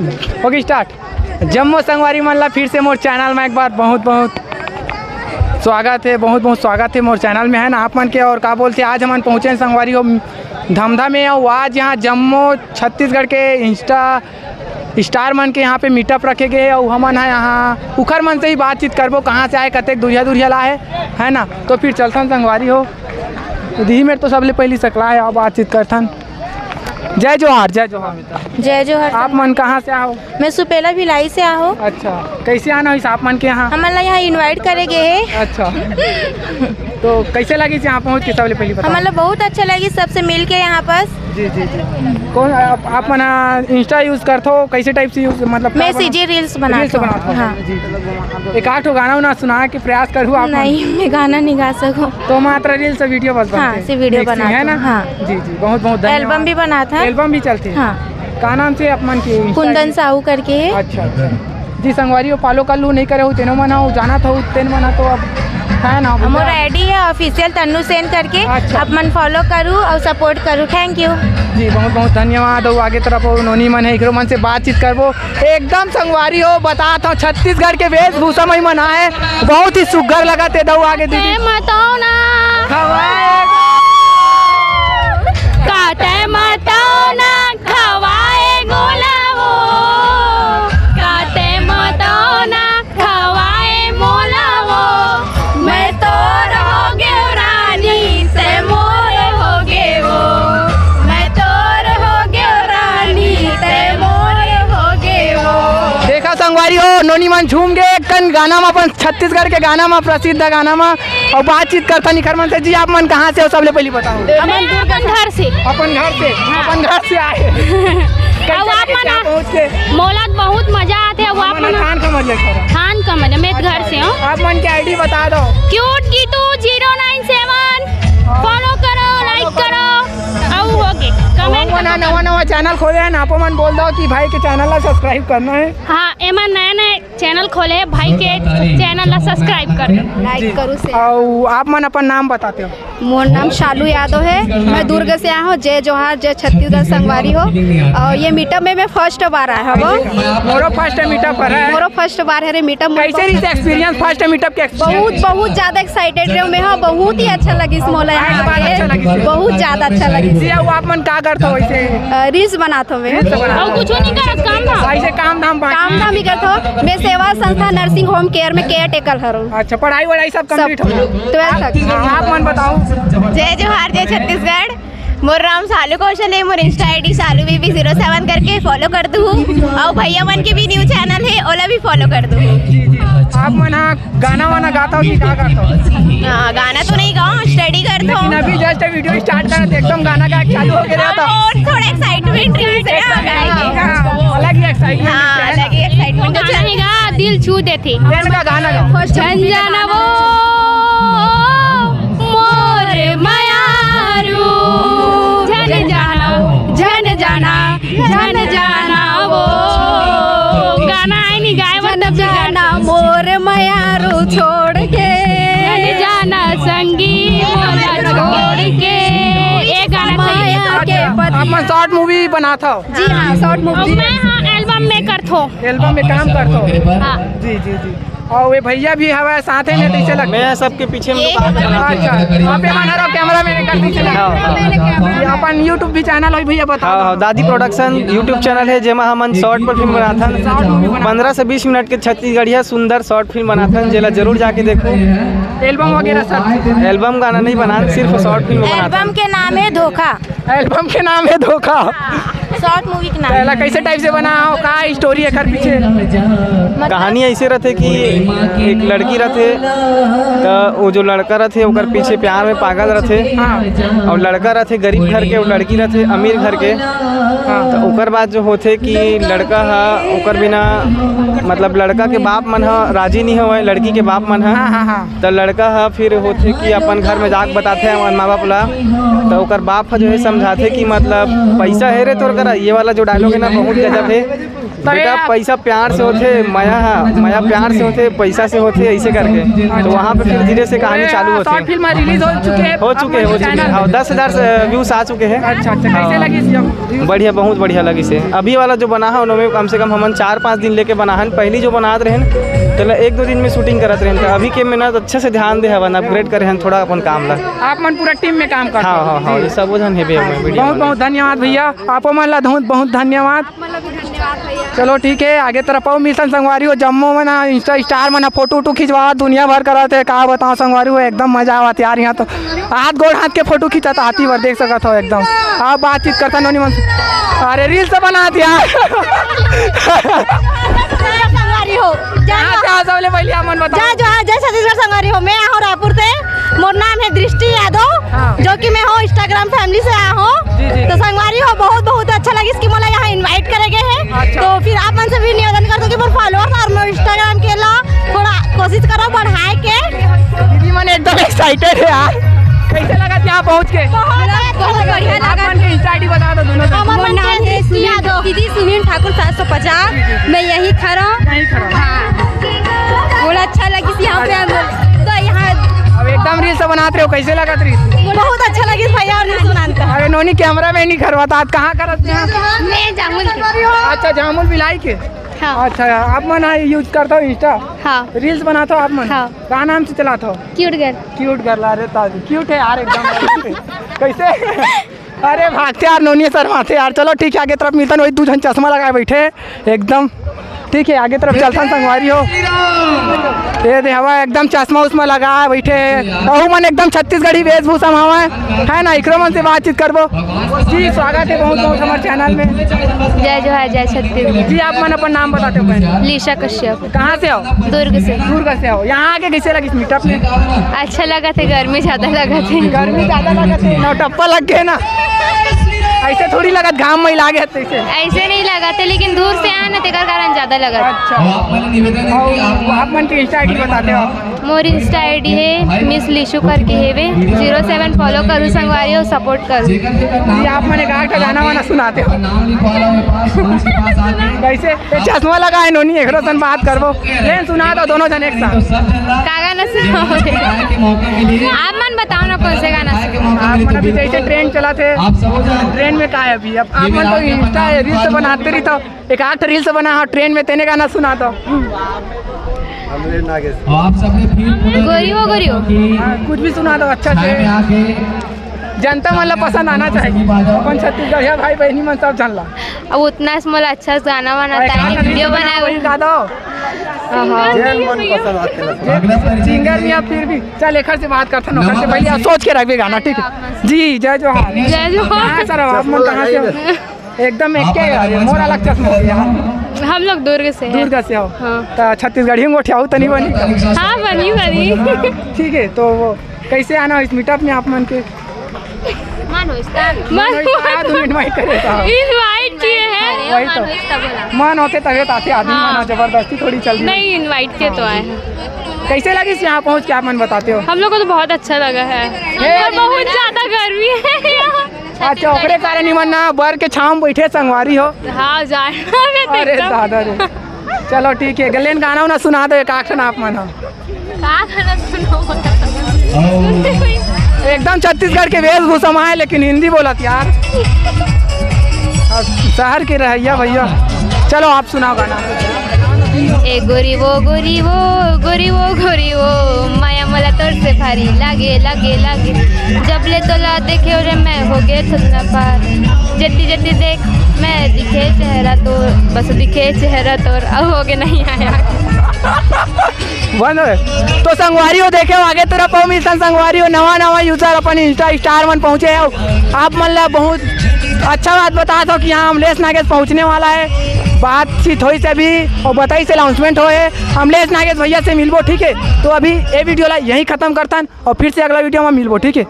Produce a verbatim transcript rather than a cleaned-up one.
OK, start। जम्मो संगवारी मन ला फिर से मोर चैनल में एक बार बहुत बहुत स्वागत है, बहुत बहुत स्वागत है मोर चैनल में, है ना, आप मन के। और का बोलते, आज हमन पहुँचे हैं संगवारी हो धमधा में, और आज यहाँ जम्मो छत्तीसगढ़ के इंस्टा स्टार मन के यहाँ पे मीटअप रखे गए हे, और हमन ह यहाँ उखर मन से ही बातचीत करबो, कहाँ से आए, कतेक दूरिया दूरिया ला है, है ना। तो फिर चलथन संगवारी हो, दिही मेर तो सबले पहली सकला है, अब बातचीत करथन। जय जोहार, जय जोहार। जय जोहार। आप मन कहाँ से आओ? मैं सुपेला भिलाई से आहो। अच्छा, कैसे आना होइस आप मन के यहाँ? हमन ला यहाँ इनवाइट करे गे हे। अच्छा, तो कैसे लगिस यहाँ पहुँच के, सबले पहली बताओ। हमन ला बहुत अच्छा लगिस सबसे मिल के यहाँ पास। जी जी जी। कौन आप, आप मन इंस्टा यूज करथो, कैसे टाइप से यूज, मतलब मैं सीजी रील्स बनाथो। रील्स बनाथो। हाँ। जी जी। एक आध ठो गाना उना सुना के प्रयास करू आप मन। नहीं, मैं गाना नहीं गा सकूँ। तो मात्र रील्स वीडियो बस हाँ, बनथे। से वीडियो मिक्सिंग बनाथो, है ना? हाँ। जी जी, बहुत बहुत धन्यवाद। एल्बम भी बनाथन। एल्बम भी चलथे। हाँ। का नाम से आप मन के Insta कुंदन ID? साहू करके है। अच्छा अच्छा। जी संगवारी हो, फॉलो कर लू, नहीं करे हो तेनो मन हो, जाना था तेन मन हो, तो अब है ना, मोर भैया। आईडी है ऑफिशियल तन्नू सेन करके। अच्छा। आप मन फॉलो करू और सपोर्ट करू। Thank you. जी बहुत बहुत धन्यवाद। और आगे तरफ वो नोनी मन है, एकरो मन से बातचीत करबो। एकदम संगवारी हो, बतात हूँ छत्तीसगढ़ के वेशभूषा में ही मन आए, बहुत ही सुग्घर लगत हे। दऊ आगे दीदी। ते मतौना। खवाए। का ते मतौना खवाए गोला वो। का ते मतौना खवाए मोला वो। मैं तोर हो गेव रानी, ते मोर हो गेवो। मैं तोर हो गेव रानी, ते मोर हो गेवो। देखा संगवारी हो, नोनी मन झूम गे कन गाना में, अपन छत्तीसगढ़ के गाना में, प्रसिद्ध गाना में, और बातचीत करथन इखर मन से। जी आप मन कहाँ से हो, सबले पहली बताओ। हमन दुर्ग घर से। अपन घर से? हाँ। अपन घर से आए। कैसे अउ आप लगे मन यहाँ पहुँच के? मोला बहुत मजा आथे। अउ आप मन मन खान का मजा करो। खान का मजा, मैं घर से हूँ। आप मन के आईडी बता दो। Cute Geetu zero nine seven, follow करो, लाइक करो। अउ होगे, कमेंट वो ना करो। नवा नवा चैनल खोले हैं ना, आप मन बोल दो कि भाई के चैनल ला सब्सक्राइब करना है। हाँ, एमन नया नया चैनल खोले हे, भाई के चैनल ला सब्सक्राइब कर दो। लाइक करू से। अउ आप मन अपन नाम बताते हो? मोर नाम शालू यादव है, मैं दुर्ग से आया हूँ। जय जोहार, जय छत्तीसगढ़ संगवारी हो। और ये मीटअप में मैं फर्स्ट बार आया हूँ। मोरो फर्स्ट मीटअप पर है। मोरो फर्स्ट बार है रे मीटअप में। कैसे रही एक्सपीरियंस, फर्स्ट मीटअप के experience? बहुत, बहुत ज्यादा एक्साइटेड रहे मैं, हाँ, बहुत ही अच्छा लगिस मोला यहाँ आके। बहुत ज्यादा अच्छा लगिस। जी, अउ आप मन का करत हो वैसे? अ, रील्स बनात हूँ मैं। रील्स बनात हो। अउ कुछ नहीं करत, काम धाम। ऐसे काम धाम बाकी? काम धाम ही करत हूँ। मैं सेवा संस्था नर्सिंग होम केयर में केयर टेकर हूँ। अच्छा, पढ़ाई वढ़ाई सब कंप्लीट हो गया? ट्वेल्थ तक। हाँ, आप मन बताओ। जय जोहार, जय छत्तीसगढ़। मोर नाम सालू कौशल है, मोर इंस्टा आईडी सालू बीबी ज़ीरो सेवन करके फॉलो कर दू। और भैया मन के भी न्यू चैनल है, ओला भी फॉलो कर दू। जी, जी। आप मन हाँ गाना वाना गाता हो कि का गाता हो? हाँ, गाना तो नहीं गाओ, स्टडी करता हूँ। लेकिन अभी जस्ट वीडियो स्टार्ट करा तो एकदम गाना गा चालू हो गया था। और थोड़ा एक्साइटमेंट रही से हाँ, गाएंगे, हाँ। अलग ही एक्साइटमेंट हाँ, है ना? अलग ही एक्साइटमेंट। गाना ही गा, दिल छू देती। ट्रेंड का गाना गाओ। झन जाना वो मोर मयारू, झन जाना, झन जाना, झन जाना वो। गाना आए नहीं गाए, झन मतलब जाना मोर मयारू छोड़ के। झन जाना संगी मोला छोड़ के। ये गाना चाहिए। माया के पति। आप मन शॉर्ट मूवी बनात हो? जी हाँ, शॉर्ट मूवी। मैं हाँ एल्बम में करत हो। एल्बम में काम करत हो? हाँ। जी जी जी। और ये भैया भी हवा साथ में, कैसे लगता? मैं सबके पीछे में दुकान चलाता हूँ। अच्छा, आप ये हमारा कैमरा मैन कर दीजिए। हाँ, हाँ। ये अपन यूट्यूब भी चैनल है भैया, बताओ। हाँ, हाँ, दादी प्रोडक्शन यूट्यूब चैनल है, जेमा हमन शॉर्ट पर फिल्म बनाथन। पंद्रह से बीस मिनट के छत्तीसगढ़िया सुंदर शॉर्ट फिल्म बनाथन, जेला जरूर जाके देखो। एल्बम वगैरह सब? एल्बम गाना नहीं बनान, सिर्फ शॉर्ट फिल्म बनाथन। एल्बम के नाम है धोखा। एल्बम के नाम है धोखा। शॉर्ट मूवी के नाम। पहला कैसे टाइप से बना हो, का स्टोरी एकर पीछे? मतलब कहानी ऐसे रहथे कि एक लड़की रहथे, त वो जो लड़का रहथे ओकर पीछे प्यार में पागल रहथे। हाँ। और लड़का रहथे गरीब घर के, वो लड़की रहथे अमीर घर के। हाँ। त ओकर बाद जो होथे कि लड़का ह ओकर बिना, मतलब लड़का के बाप मन ह राजी नहीं होवय, लड़की के बाप मन ह। हाँ, हाँ, हाँ। त लड़का ह फिर होथे कि अपन घर में जाके बताथे अपन माँ बाप ला। त ओकर बाप ह जो है समझाथे कि मतलब पैसा है रे तोर करा, ये वाला जो डायलॉग है ना बहुत गजब है। तो बेटा, यार, पैसा प्यार से होथे, मया ह, मया प्यार से होथे, पैसा से होथे, ऐसे करके। तो वहाँ पे फिर धीरे से कहानी चालू होथे। शॉर्ट फिल्म रिलीज हो चुके हैं हो चुके हैं हो चुके हैं। हाँ, दस हजार व्यूज आ चुके हैं। अच्छा, अच्छा, कैसे लगी? बढ़िया, बहुत बढ़िया लगी से। अभी वाला जो बना है, उनमें कम से कम हमन चार पाँच दिन लेके बना है। पहली जो बनात रहन, तो एक दो दिन में शूटिंग करत रहन, तो अभी के मेहनत अच्छा से ध्यान दे हवन, अपग्रेड करे हन थोड़ा अपन काम ला। आप मन पूरा टीम में काम करते हाँ, हो। हाँ, हाँ, ये सब वो झन हेबे हमें वीडियो बहुत, में। बहुत धन्यवाद भैया, आपो मन ला बहुत, बहुत धन्यवाद। मतलब भी धन्यवाद भैया। चलो ठीक है, आगे तरफ अउ मिलथन संगवारी हो, जम्मो मन ह, Insta star मन ह फोटो उटो खिंचवा, दुनिया भर करत हे, का बताओ संगवारी हो, एकदम मजा आवत यार। यहाँ तो हाथ गोड़ हाथ के फोटो खींचत आती बर देख सकत हो एकदम। आप बातचीत करता नोनी मन से। अरे रील्स तो बनात यार। संगवारी हो, जय कहाँ से जोहार। आओ सबले पहले आप मन बताओ। जय जोहार, जय छत्तीसगढ़ संगवारी हो। मैं आहूँ रायपुर से, मोर नाम है दृष्टि यादव, हाँ। जो कि मैं हूँ Instagram फैमिली से आया हूँ। जी, जी। तो संगवारी हो, बहुत, बहुत अच्छा लगिस कि मोला यहाँ इनवाइट करे गए हैं। अच्छा। तो फिर आप मन से भी निवेदन कर दो कि मोर फॉलोअर्स और मोर Instagram के ला थोड़ा कोशिश करो बढ़ाए के। दीदी मन एकदम एक्साइटेड है यार, कैसे लगा यहाँ पहुँच के? बहुत, बहुत बढ़िया आप लगा। मन के Insta ID बता दो दोनों से। हमर मोर मन नाम के है दृष्टि सुनील यादव। दीदी सुनील ठाकुर सात सौ पचास, मैं यही खड़ा हूँ। यहीं खड़ा। हाँ। बड़ा अच्छा लगिस यहाँ पे हम लोग। तो यहाँ अब एकदम रील्स बनात रहे हो, कैसे लगत रही? बहुत अच्छा लगिस भैया, और नहीं सुनाता। अरे नोनी, कैमरा मैन नहीं खरवाता, आज कहाँ करत यहाँ? मैं जामुल की। अच्छा, जामुल बिलाई के? हाँ। अच्छा, आप मन यूज करता हो Insta? हाँ। रील्स बनाता हो आप मन? हाँ। का नाम से चलाता हो? Cute girl. क्यूट गर्ल, अरे तो क्यूट है यार एकदम। कैसे? अरे भागते यार, नोनी शर्माथे यार। चलो ठीक है, आगे तरफ मिलथन, वही दू झन चश्मा लगाए बैठे एकदम। ठीक है, आगे तरफ चलथन संगवारी हो। ये दे हवा एकदम चश्मा उश्मा लगाए बैठे, अहू मन एकदम छत्तीसगढ़ी वेशभूषा में हवा है ना, एकरो मन से बातचीत करबो। जी स्वागत है बहुत बहुत हमारे चैनल में। जय जोहार, जय छत्तीसगढ़। जी आप मन अपन नाम बताते हो पहले। लीशा कश्यप। कहाँ से हो? दुर्ग से। दुर्ग से हो। यहाँ आके कैसे लगिस मीटअप में? अच्छा लगथे, गर्मी ज्यादा लगथे। गर्मी ज्यादा लगथे, नौटप्पा लग गए ना। ऐसे थोड़ी लगत घाम में लागे तैसे। ऐसे नहीं लगथे, लेकिन दूर से आए ना, तेकर कारण ज्यादा लगथे। अच्छा। और आप मन के Insta ID बताते हो आप? मोर Insta ID है मिस लीशु करके हेवे, जीरो सेवन फॉलो करू संगवारी और सपोर्ट करू। जी, आप मन एक आध गाना वाना सुनाते हो। कैसे? ये चश्मा लगा है नोनी, एकरो सन बात करबो। लेन सुना दो दोनों जन एक साथ। का गाना सुनाओ? आप मन बताओ ना कौन से गाना सुनाओ। आप मन अभी जैसे ट्रेंड चला थे, ट्रेंड में का है अभी? अब आप मन तो Insta रील्स बनाते रही तो एक आध रील्स बना, हाँ, ट्रेंड में तेने गाना सुना दो। अमलेश नागेश। आप सबने फील पूरा गोरी वो गोरी हो। हाँ, कुछ भी सुना दो अच्छा से। जनता मन ला पसंद आना चाहिए, अपन छत्तीसगढ़िया भाई बहनी मन सब झन ला। अब उतना से मोला अच्छा से गाना वाना और एक ताकि आध वीडियो रील्स बनाए। वही गा दो। हाँ। जेन मन पसंद आथे ना। अगला परिचय सिंगर भी आप फिर भी चल एकर से बात करथन, ओकर से पहले आप सोच के रखबे गाना, ठीक है? जी, जय जोहार। जय जोहार। कहाँ से रहो आप मन, कहाँ से हो? एकदम एक के यार, मोर अलग चश्मा हो गया। हम लोग दुर्ग से हैं। दुर्ग से हो? हाँ। तो छत्तीसगढ़ी में गोठियाऊ तो नहीं बनी? हाँ, बनी, बनी। ठीक है, तो वो कैसे आना हो इस मीटअप में आप मन के? मन हो इसका। मन हो इसका, दो मिनट माइक करे था। इनवाइट किए हैं। वही तो। मन हो इसका बोला। मन होते तबे तो आते आदमी, हाँ। मन हो जबरदस्ती थोड़ी चल रही है। नहीं, इनवाइट किए तो आए हैं। कैसे लगिस यहाँ पहुँच के आप मन बताते हो? हम लोग को तो बहुत अच्छा लगा है। ये और बहुत ज्यादा गर्मी है यहाँ। अच्छा, ओकरे कारण ही मन ना बर के छांव में बैठे संगवारी हो। हाँ, जाए। अरे दादा रे। चलो ठीक है, गलेन गाना उना सुना दो एक आठ ठन आप मन हो। का गाना सुनो? एकदम छत्तीसगढ़ के वेशभूषा में है, लेकिन हिंदी बोलत यार। अब शहर के रहैया भैया। चलो आप सुनाओ गाना। ए गोरी वो गोरी वो, गोरी वो गोरी वो, माया मोला तोर से भारी लागे, लागे, लागे। जब ले तोला देखे रे मैं हो गए थोतना पार। जति जति देख मैं दिखे चेहरा तोर, बस दिखे चेहरा तोर, अब हो गए नहीं आया। बंद हो। तो संगवारी हो, देखे हो, आगे तरफ अउ मिलथन संगवारी हो, नवा नवा यूजर अपन Insta star मन पहुँचे हो। आप मन ला बहुत अच्छा बात बतात हो कि यहाँ अमलेश नागेश पहुँचने वाला है, बातचीत होइस अभी और बताइस अनाउंसमेंट होए, अमलेश नागेश भैया से मिलबो, ठीक है। तो अभी ये वीडियो ला यहीं खत्म करथन और फिर से अगला वीडियो में मिलबो, ठीक है।